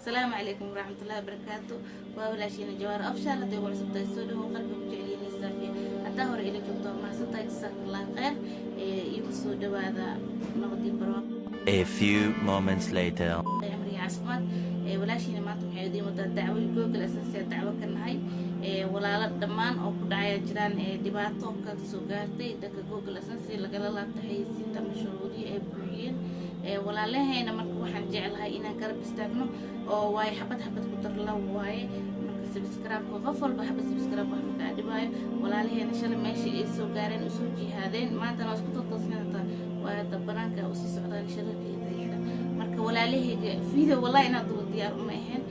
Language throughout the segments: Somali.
Asalaamu calaykum waraxmatullahi wabarakaatu. Waa walaashiina Jawaar Official. Hadday ugu cusubtahay, soo dhawow, qalbi ku jeceliyin saafiya. Haddaa hore ila joogto, waa mahadsantahay, jazakallah khayr. Igu soo dhawaada nabadii barwaaqo. A few moments later. Cimriga caafimaad. Walaashiina maanta waxay idiin wadaa dacwo Google AdSense. Dacwo ka nahay walaalo dhammaan oo ku dhacaya jiraan dhibaato ka soo gaartay dhanka Google AdSense, lagala laabtay xayeysiinta ama shuruudihii ay buuxiyeen walaalaheena. Marka waxaan jeclahay inaan garab istaagno oo waaye xabad xabad ku darla waaye. Marka subscribe-ka qof walba xabad subscribe wax makaa dhibaayo. Walaalaheena shalay meesha ay soo gaareen, usoo jihaadeen, maantana waa isku totoosnata, waa hadda banaanka usii socdaan shararka iyo dayaxda. Marka walaalaheyga, video wallahi inaad duba diyaar uma ahayn.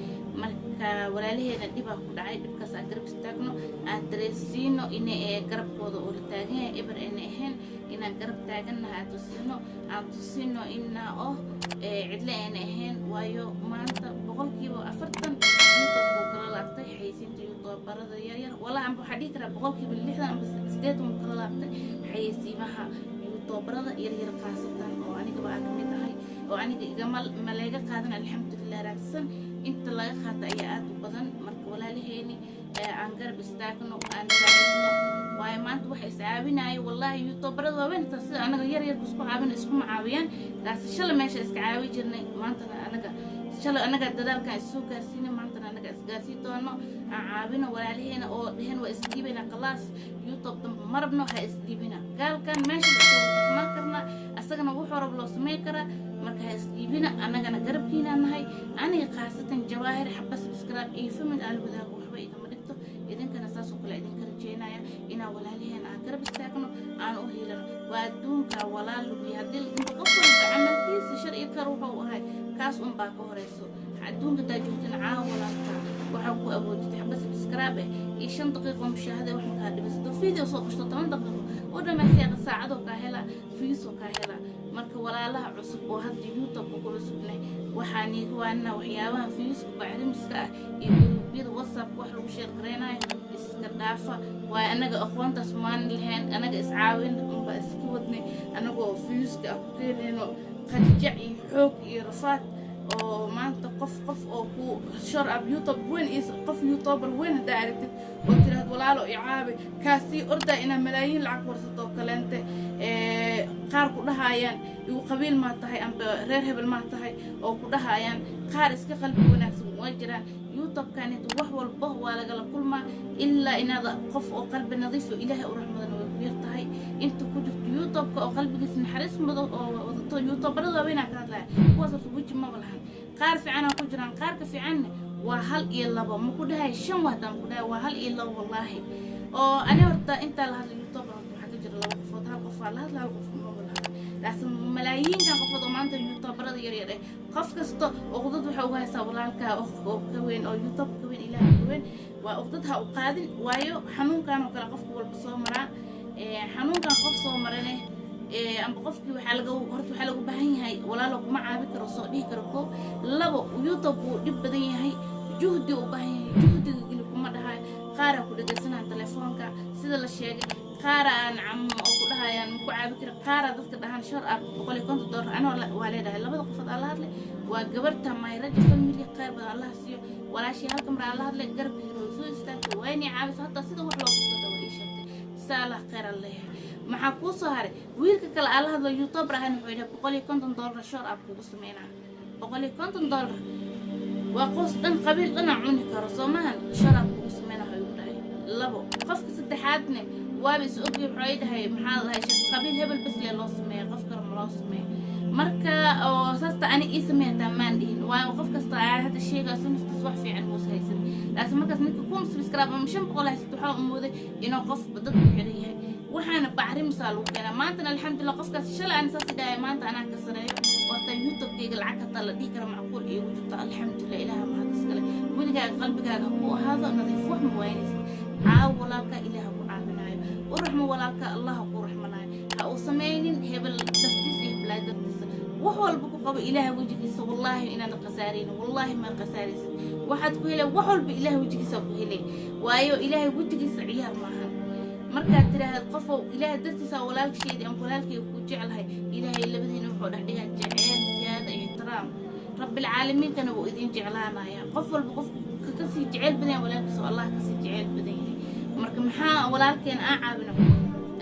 Marka walaalaheena dhibaa ku dhacay, dhibkaas aan garab istaagno, aan dareensiino in garabkooda oo la taagan yahay, eber ayna ahayn, inaan garab taagannahay, aan tusino, aan tusino ina oh cidle ayna ahayn. Waayo maanta 40% YouTube wuu kala laabtay xayeysiinta youtuberada yaryar. Walaa amba waxaa dhihi karaa 60% amba 80 wuu kala laabtay xayeysiimaha youtuberada yaryar, khaasatan oo anigaba aan kamid ahay, oo aniga igama maleega qaadan, alxamdulilah. Raagsan inta laga qaata ayaa aada u badan. Marka walaalaheeni aan garab istaagno, aan saacidno, waayo maanta waxa is caawinaya wallahi youtuberada waaweyn. Taa sida anaga yar yarka isku caawina iskuma caawiyaan. Taasi shalay meesha iska caawi jirnay, maantana anaga shalay anaga dadaalkan issoo gaarsiinay, maantana anaga isgaarsiin doono. Aan caawino walaalaheena oo dheheen waa isdhiibayna, khalaas, YouTube dambe ma rabno. Ha isdhiibina. Gaalkan meesha lasoo xumaan karnaa, asagana wuxuu rab loo samayn karaa. Marka ha isdhiibina, annagana garabkiinaa nahay. Aniga khaasatan Jawaahir, xaba subscribe iyo family aan wadaago waxba igama dhigto. Idinkana saasoo kale idinka rajeynaya inaan walaalaheen aan garab istaagno, aan u hiilano. Waa adduunka walaal lagu yahay. Haddii qof walba camalkiisa shar iyo kar wuxuu ahay, kaas unbaa ka horeyso. Adduunka hadaa joogtana, caawa walaalka waxaa ku awoodid xaba subscribe eh iyo 5 daqiiqo mushaahada wax makaa dhibaysato. Video soo qashto 10 daqiiqo u dhamaysa, saacadoo kaa hela, fiisoo kaa hela. Marka walaalaha cusub oo hadda YouTube-ka ku cusubneh, waxaa niiga waanina waxyaabaha fiiska bacrimiska ah iyo guruubyada WhatsApp wax lagu share gareynayo iska dhaafa. Waayo anaga aqoontaas maan lahayn, anaga iscaawin unba iska wadnay, anagoo fiiska ah ku keenayno qadijac iyo xoog iyo rafaad. Oo maanta qof oo ku shor up YouTube weyn iyo qof youtuber weyn haddaa aragtid oo tiraahd "Walaalo, i caabi," kaasii ordaa inaa malaayiin lacag warsato oo kaleente. Qaar ku dhahayaan "Igu qabiil maa tahay?" amba "Reer hebel maa tahay?" oo ku dhahayaan. Qaar iska qalbi wanaagsan waa jiraan. YouTube-kanit wax walba waa lagala kulmaa, ilaa inaad qof oo qalbi nadiif oo Ilaahay u raxmadana way ku yar tahay inta ku jirto YouTube-ka oo qalbigiisa naxariis mado oo wadato. Youtuberada waaweynaa ka hadlaya, kuwaas horta weji maba lahan. Qaar fiicanaa ku jiraan, qaarka fiicanna waa hal iyo labo. Ma ku dhahay shan, waataan ku dhahay waa hal iyo labo wallaahi. Oo ani horta intaa la hadlay youtuber horta waxaa ka jira laba qofood. Hal qof waa la hadla, hal qof maba la hadla. Laakiin malaayiinkan qofood oo maanta youtuberada yaryar eh, qof kasta uqdad waxa uga haysaa walaalkaa oo ka weyn, oo YouTube ka weyn, Ilaah ka weyn. Waa uqdad ha u qaadin, waayo xanuunkan oo kale qofka walba soo maraa. Xanuunkan qof soo marane amba qofkii waxaa laga horta waxaa lagu baahan yahay walaalo kuma caabi karo soo dhihi karo. Koo labo, YouTube wuu dhib badan yahay, juhdi u baahan yahay, juhdiga geli kuma dhahay. Qaaraa ku dhegaysanaya telefoonka sida la sheegay, qaara aan cam oo ku dhahayaan "Maku caabi kara." Qaaraa dadka dhahaan shor ah $150. Anoo waa leedahay labada qofood aan la hadlay waa gabarta Mayraja Family, khayr badan Allah siiyo walaashii. Halka mar aan la hadlay, garabkeeda way soo istaagtay, waa inay caawiso, hataa sida wax loo qabto waa ii sheegtay. Saa Allah khayr aan leeyahay. Maxaa kuu soo haray? Wiilka kale aan la hadlo youtuber ahan wuxuu yidhaha $150 shor ah kugu sameynaa. $150 waa qoys dhan, qabiil dhana cuni karo, soo maahan? Shor ah kugu sameynaa waxay ugu dhahay labo. Qofka saddexaadne waaba is ogay, wuxuu ay dhahay maxaa la dhahay, qabiil hebel bas lee loo sameeya, qof kale ma loo sameeya. Marka oo saasta ani ii sameeya taa maan dhihin, waayo qof kasta ayaa hadda sheegayso naftiis wax fiican muuse haysan. Laakiin markaas ninka 1000 subscribe ama 500 haysato, waxaa u mooday inuu qof dad ku xiran yahay. Waxaana bacrimisaa lagu keenaa. Maantana alxamdulilah, qofkaas shalay aan saas dhahay maanta anaa ka sareeyo oo hataa YouTube-kayga lacag hataa la dhihi karo macquul iigu jirto. Alxamdulilah, Ilaaha mahad iskale. Weligaaga qalbigaaga ku ahaado nadiif, wax ma waynaysid. Caaw walaalka, Ilaaha ku caawinaayo. U raxmo walaalka, Allah ku raxmanaayo. Ha uu samaynin hebel dartiisa iyo heblaay dartiisa. Wax walba ku qabo Ilaaha wejigiisa. Wallaahi inaad khasaaraynin, wallaahi ma khasaaraysid. Waxaad ku helay wax walba Ilaaha wejigiisa ku helay, waayo Ilaahay wejigiisa ciyaar maahan. Markaad tiraahد qofow Ilaahay dartiisa walaalkeedii ama walaalkeyga ku jeclahay, Ilaahay labadiina wuxuu dhex dhigaa jeceyl, siyaada, ixtiraam. Rabbilcaalamiinkana wuu idin jeclaanayaa. Qof walba qofku kasii jeceyl badan yahay walaalkiisa oo Allah kasii jeceyl badan yahay. Marka maxaa walaalkeen aan caawino,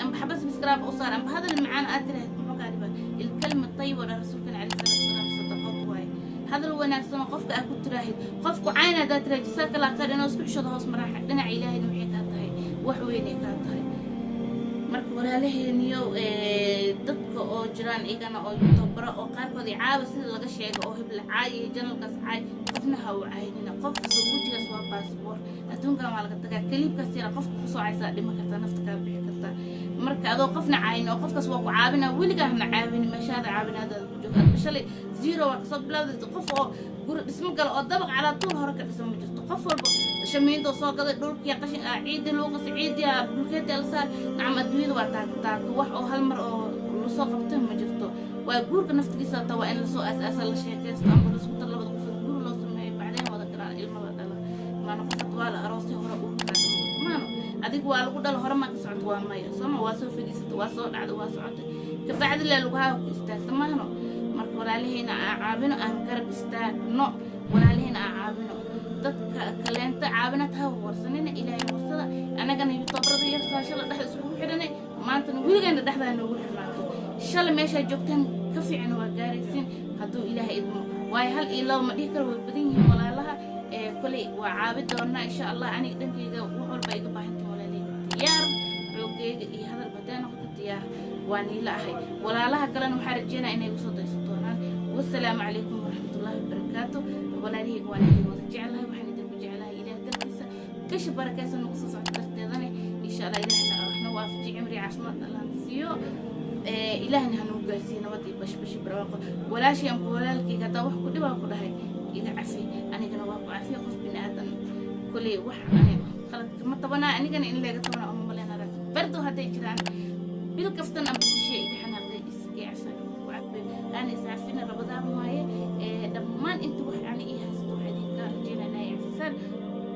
amba xabas subscribe u saar, amba hadal macaan aad tiraahid, muxuu kaa dhibaa? الكلمة الطيبة ولا rasuulkan عليه الصلاة والسلام sadaqad waaye. Hadal wanaagsan oo qofka aad ku tiraahid, qofku cayn haddaad tiraahid, jazaaka Allah khayr, inuu isku xishado hoos maraaxa dhinaca Ilaahayna waxay kaa tahay wax weynay kaa tahay. Marka walaalaheeniyo, dadka oo jiraan igana oo youtubera oo qaarkood i caawa sida laga sheego oo hebla caay iyo channelkaas caay, qofna ha u caynina. Qof kasta wejigaas waa baasboor, adduunkan waa laga tagaa. Kaliibkaas yara qofka kusoo caysaa dhima kartaa, nafta kaa bixi kartaa. Marka adoo qofna caayin oo qofkaas waa ku caawina, weligaa hana caawini, meeshaada caawinaadaada ku jooga. Adba shalay zero waa kasoo bilawday. Qof oo guri dhismo gala oo dabaq calaa tuul hore ka dhisan ma jirto. Qof walba shamiindoo soo gaday, dhulkiya qashin ciidii lagu qasay, ciidii bulkeeti la saar. Nacam, adduunyada waa taako taako, wax oo hal mar oo lasoo qabto ma jirto. Waa guurka naftigiisa hataa waa in lasoo aas-aasa, la sheekaysto amba laisku dar labada qofood, guur loo sameeyo, bacdeen wada galaan, ilmo la dhala. Maano qof hadda waa la aroosay hore uurkaaga maano adiga waa lagu dhalo hore maa ka socoto, waa maya sooma. Waa soo fadhiisata, waa soo dhacda, waa socotay, kabacdi lee laguhaa ku istaagta maahno. Marka walaalaheena aan caawino, aan garab istaagno, walaalaheena aan caawino. Dadka kaleenta caawinad ha warsanina, Ilaahay warsada. Annagana youtuberada yartaa shala dhexda isugu xidhanay, maantana weligeena dhexdaa noogu xirnaato. Shalay meeshaa joogtaan ka fiican waa gaaraysiin hadduu Ilaahay idmo. Waayo hal iyo laba ma dhihi karo, way badan yihiin walaalaha. Koley waa caabi doonaa insha Allah. Aniga dhankayga wax walba iga baahantahay walaaleyga diyaar, xoogayga iyo hadalba haddee noqoto diyaar waa niila ahay. Walaalaha kalena waxaa rajeynaya inay igu soo daysan doonaan. Wasalaamu calaykum waraxmatullaahi wabarakaatu. Walaalahayga waan idin wada jeclahay, waxaan idinku jeclahay Ilaah dartiisa. Bisha barakaysan nagu soo socto darteedana insha Allah Ilaahna waxna waafaji, cimri caafimaad Allahna siiyo, Ilaahna hanuu gaarsiiyo nabad iyo bashbashi barwaaqo. Walaashay amba walaalkayga haddaa wax ku dhibaa ku dhahay, iga cafi, anigana waa ku cafiya. Qof bini aadan koley wax ani qalad kama tabanaa, anigana in leega tabanaa uma maleyna. Bardo hadday jiraan bil kaftan amba shishe iga xanaaqday, iska cafi, ku cafi, aan iscafina. Rabadaan waaye. Dhammaan inta wax ani ii haysato waxaa idinka rajeynaa inay cafisaan.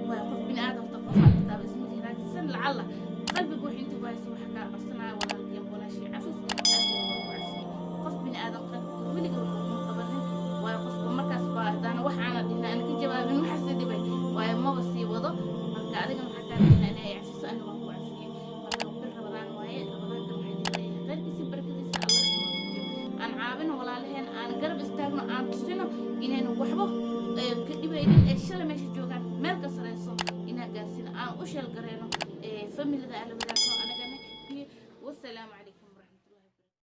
Waa qof bini aadam ta qof aan kitaaba isma hiraagsan lacalla qalbiga wax inta ku hayso. Waxa kaa codsanaya walaalkii amba walaashii cafis, anigana waa ku cafiyey. Qof bini aadam qalbiga weliga wax kuma qabanin. Waayo qofka markaas baa haddaana wax aana dhihin aan ka jawaabin waxaasi dhibay, waayo maba sii wado. Marka adigana waxaa kaa rajeynaa inay cafiso, anna waan ku cafiyey. Marka bil Rabadaan waaye, Rabadaankan waxaa idin leeyahay khayrkiisa barakadiisa Allah na waafajiyo. Aan caawino walaalaheen, aan garab istaagno, aan tusino inaynu waxba ka dhibaynin ee shalay meesha joogaan meel ka sareyso inaan gaarsiino, aan u sheelgareyno, familida aan la wadaagno anagana. Wasalaamu calaykum.